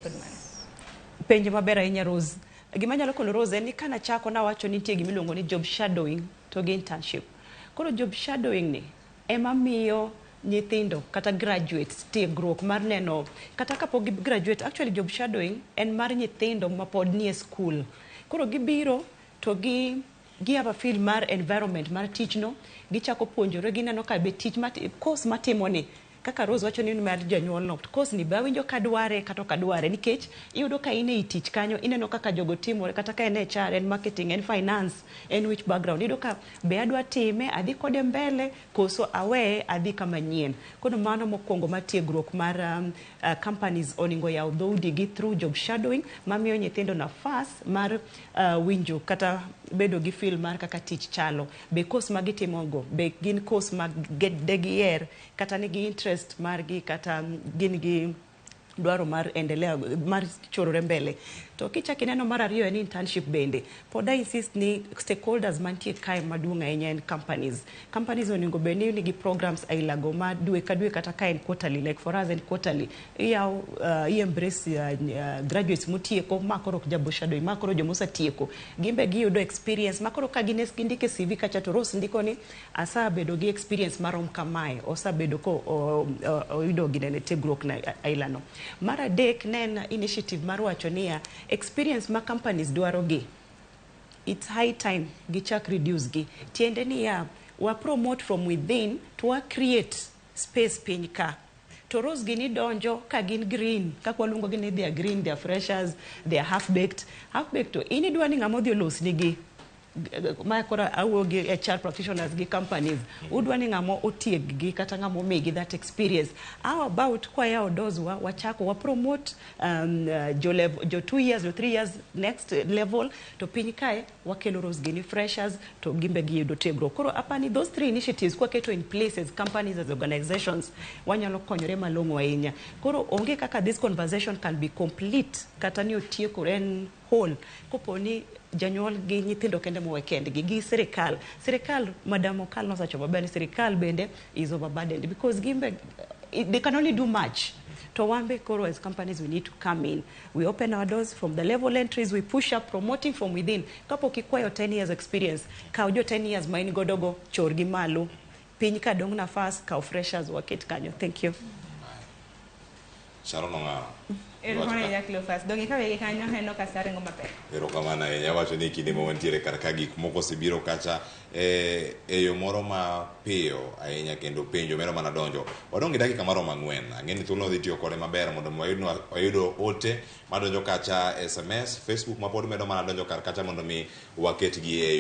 Kod mano. Penjo maber ahinya, Rose. Gima anyalo kono Rose en ni kanachako nawacho ni nitie gima iluongo ni job shadowing to gi internship. Koro job shadowing ni ema miyo nyithindo kata graduates tiegruok mar neno kata kapok gi graduate. Actually, job shadowing en mar nyithindo mapod nie school. Koro gibiro to gi have a feel mar environment mar tich no, gichako puonjore, gineno ka be tich mati, course matimo ni, kaka Rose wacho ni mar janyuol no, course ni be awinjo ka dware kata ok adware, nikech iyudo ka in ei tich kanyo ineno kaka jogo timore, kata ka en HR, en marketing, en finance, en which background, iyudo ka be adwa time, adhi kode mbele koso aweye adhi kama nyien. Koro mano mokwongo mar tiegruok mar companies oningo yaw dhoudi gi through job shadowing, mamiyo nyithindo nafas mar winjo kata bedo gi feel mar kaka tich chalo, be course ma gitimogo be gin course ma de giher kata nigi interest margi kata gin gi dwaro mar endelea mar chorore mbele. To kichak ineno mar ariyo en internship. Bende pod I insist ni stakeholders mantie kae maduong' ahinya en companies. Companies onego bed ni nigi programs ailago ma dwe ka dwe kata ka en quarterly, like for us en quarterly, iyaw i embrace graduates motieko ma koro ok job shadowing, ma koro jomosetieko gin be giyudo experience ma koro ka gin gindike CV kacha to Rose ndiko ni asebedo gi experience marom kamae, osebedo ko oyudo ginene tiegruok na aila no. Mar adek ne en initiative mar wacho niya, experience ma companies dwaro gi, it's high time gichak reduce gi. Tiende niya, wa promote from within to wa create space piny ka to Rose gini donjo ka gin green, kaka waluongo gi ni they are green, they are freshers, they are half baked. Half baked to in idwa ni ng'ama odhi olosnigi ma koro awuoyo gi HR practitioners gi companies, udwa ni ng'ama otieg gi kata ng'ama omigi that experience. How about kwayawo doors wa, wachako wa promote jo, level, jo 2 years, jo 3 years, next level, to piny kae wakelo Rose gini freshers to gimbe giyudo tiegruok. Koro apani those three initiatives kwaketo in place as companies, as organizations, wanyalo konyore malong'o ahinya. Koro onge kaka this conversation can be complete kata ni otieko en whole kopo ni janyuol gi nyithindo kende mowe kendgi gi sirikal. Sirikal, Madam Okal nosewacho maber ni sirikal bende is overburdened because gimbe they can only do much. To wambe koro as companies we need to come in, we open our doors from the level entries, we push up promoting from within. Kapok ikwayo 10 years experience, kaw jo 10 years ma in godo go, chorgi malo piny ka dong nafas, kaw freshers waket kanyo. Thank you. Sharon Ong'awo. Erokamano ahinya, Cleophas. Donge ka wegi kanyo aneno ka sa ringo maber. Erokamano ahinya. Wacho ni kinde ma wantiere kar ka gik moko osebiro kacha e yo moro ma piyo ahinya kendo penjo mero mana donjo. Wadong' gi dakika maromo 4. Ang'e ni thuolo dhi tiyo kode maber mondo mi wayud wayudo ote madonjo kacha, SMS, Facebook ma pod medo mana donjo kar kacha mondo mi waketgi e